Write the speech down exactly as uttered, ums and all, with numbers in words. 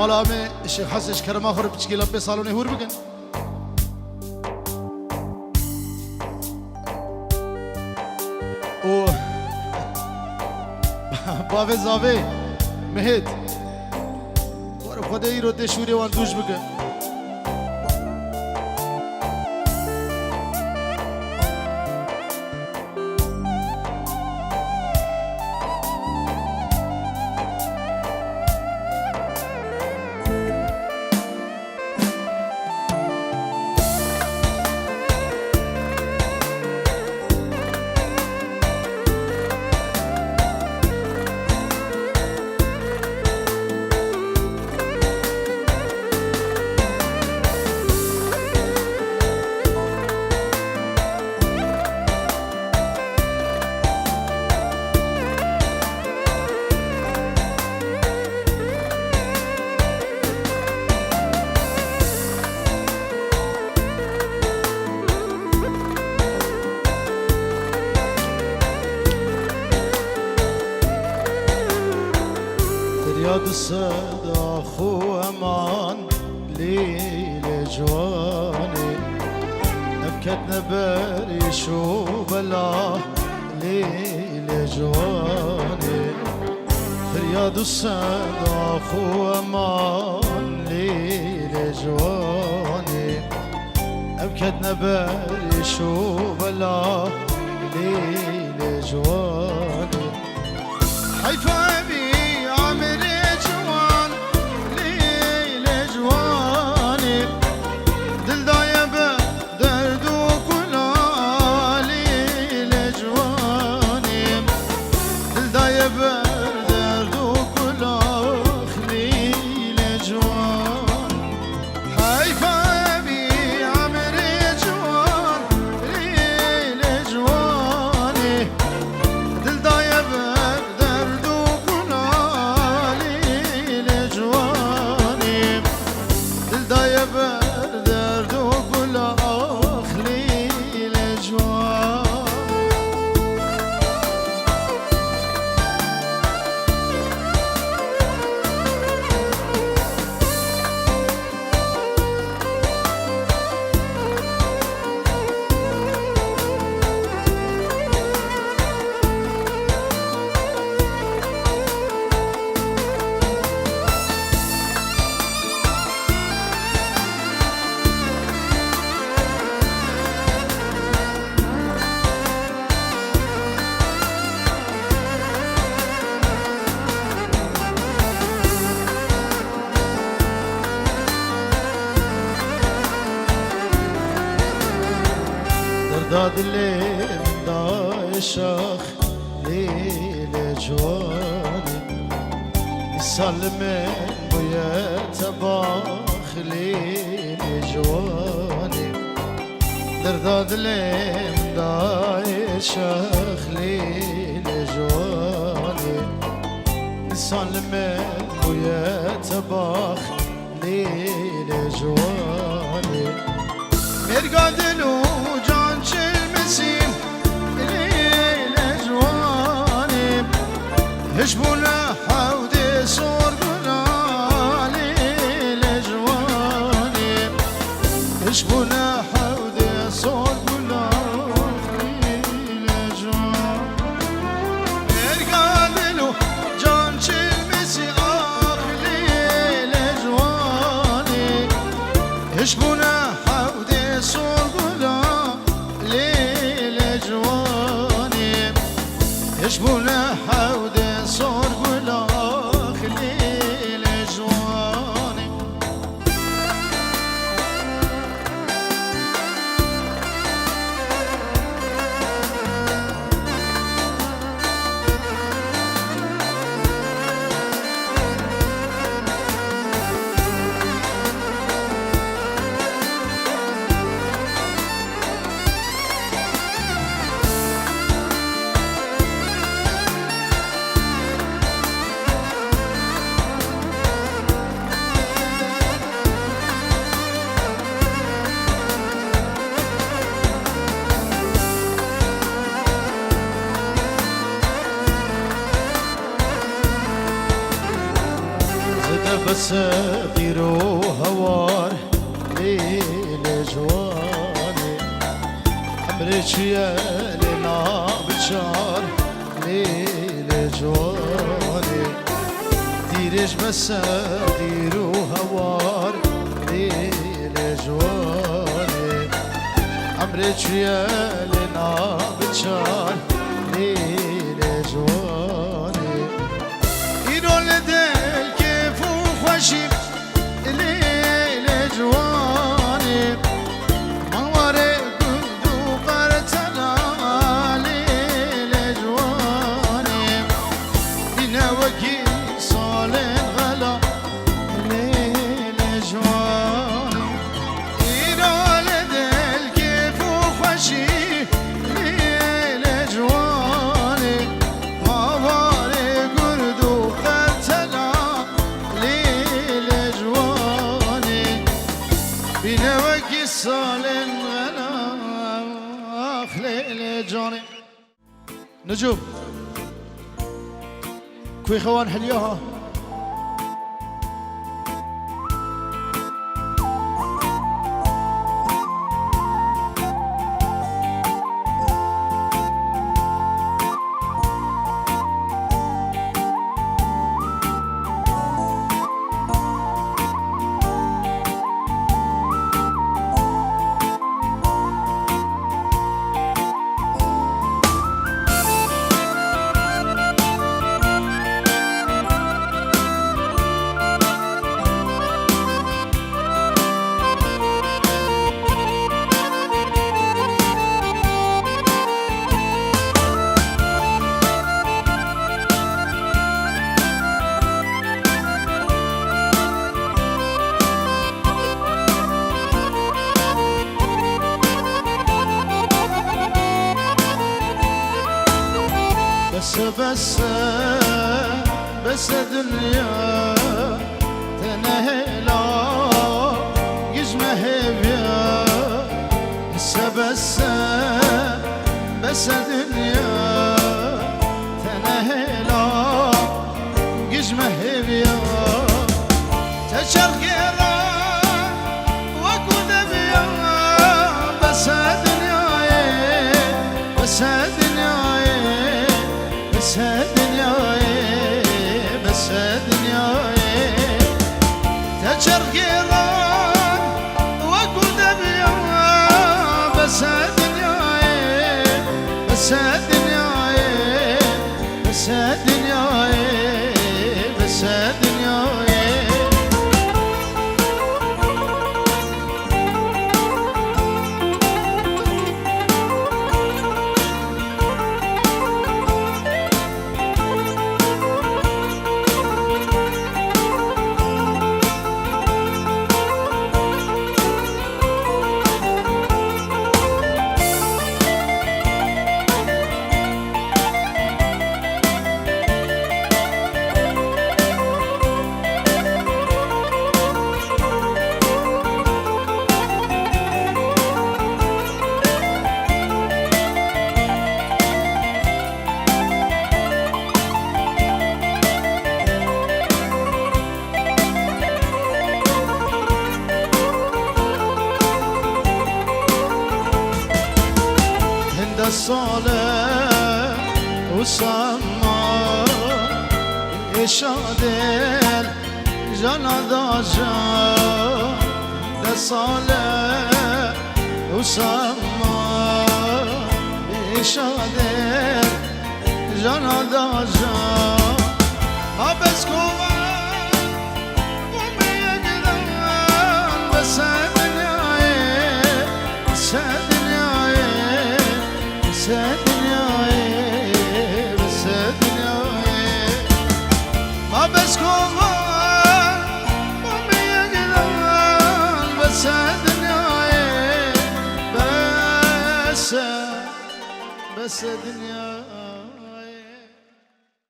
Mala me Şêx Hesê ji kerema xwe re piçkî lapê salonê hûr bikin. Û bavê zavê Mihêt. Were Xwedê îro tê şûrê wan dûj bike. Derya du seda xwe eman, lîlê ciwanê. Ev ketine berî şû bela, lîlê ciwanê. Derya du seda xwe eman, lîlê ciwanê. Ev ketine berî şû bela, lîlê ciwanê. Heyfa bî emirê ciwan, lîlê ciwanê. Dil daye bi derd û kula, lîlê ciwanê. Dil daye bi derd û kula, lîlê ciwan. Heyfa bî emirê ciwan, lîlê ciwanê. Dil daye ber derd û gula, lîlê ciwanê. Dil daye ber derd û gula, ax lîlê ciwan. Derda dilê min dayê şax, lîlê ciwanê. Îsal li min bûye tebax, lîlê ciwanê. Derda dilê min dayê şax, lîlê ciwanê. Îsal li min bûye tebax, lîlê ciwanê. Mêrga dil û can çilmisî, lîlê ciwanê. Hişbûne hewdê sor gula, lîlê ciwanê. Hişbûne hewdê sor gula, lîlê ciwanê. Mêrga dil û can çilmisî, ax lîlê ciwanê. Hişbûne hewdê sor gula, lîlê ciwanê. Hişbûne hewdê sor gula, ax lîlê ciwanê. Sedî ro hewar lê lê ciwanê, emrê çi ye lê nabiçar lê lê ciwanê. Dîrêj be sedî ro hewar lê lê ciwanê, emrê çi ye lê nabiçar lê lê ciwanê. Îro li dil kêf û xweşî, lê lê ciwanê. Ma warê gund û qertela, lê lê ciwanê. Nîne wekî salên xela, lê lê ciwanê. Îro li dil kêf û xweşî, lê lê ciwanê. Ma warê gund û qertela, lê lê ciwanê. Bîne wekî salên xela, lê lê ciwanê. Nicûm, kuêxa wan heliya ha. Bes e, bes e, bes e dinya, te ne hêla, giş me hêviya. Bes e, bes e, bes e dinya, te ne hêla, giş me hêviya. Te çerxê re wekû deviya, bes e dinyayê, bes e dinyayê, bes e dinyayê, bes e dinyayê. Te çerxê re wekû deviya, bes e dinyayê, bes e dinyayê. Bes e dinyayê, bes e dinyayê. Hinde sale û sema êşa dêl jana daja. Hinde sale û sema êşa dêl jana daja. Ma bes kova, bes e dinyayê, bes e dinyayê, bes e dinyayê, bes e dinyayê. Ma bes kova, bes e dinyayê, bes e, bes e dinyayê.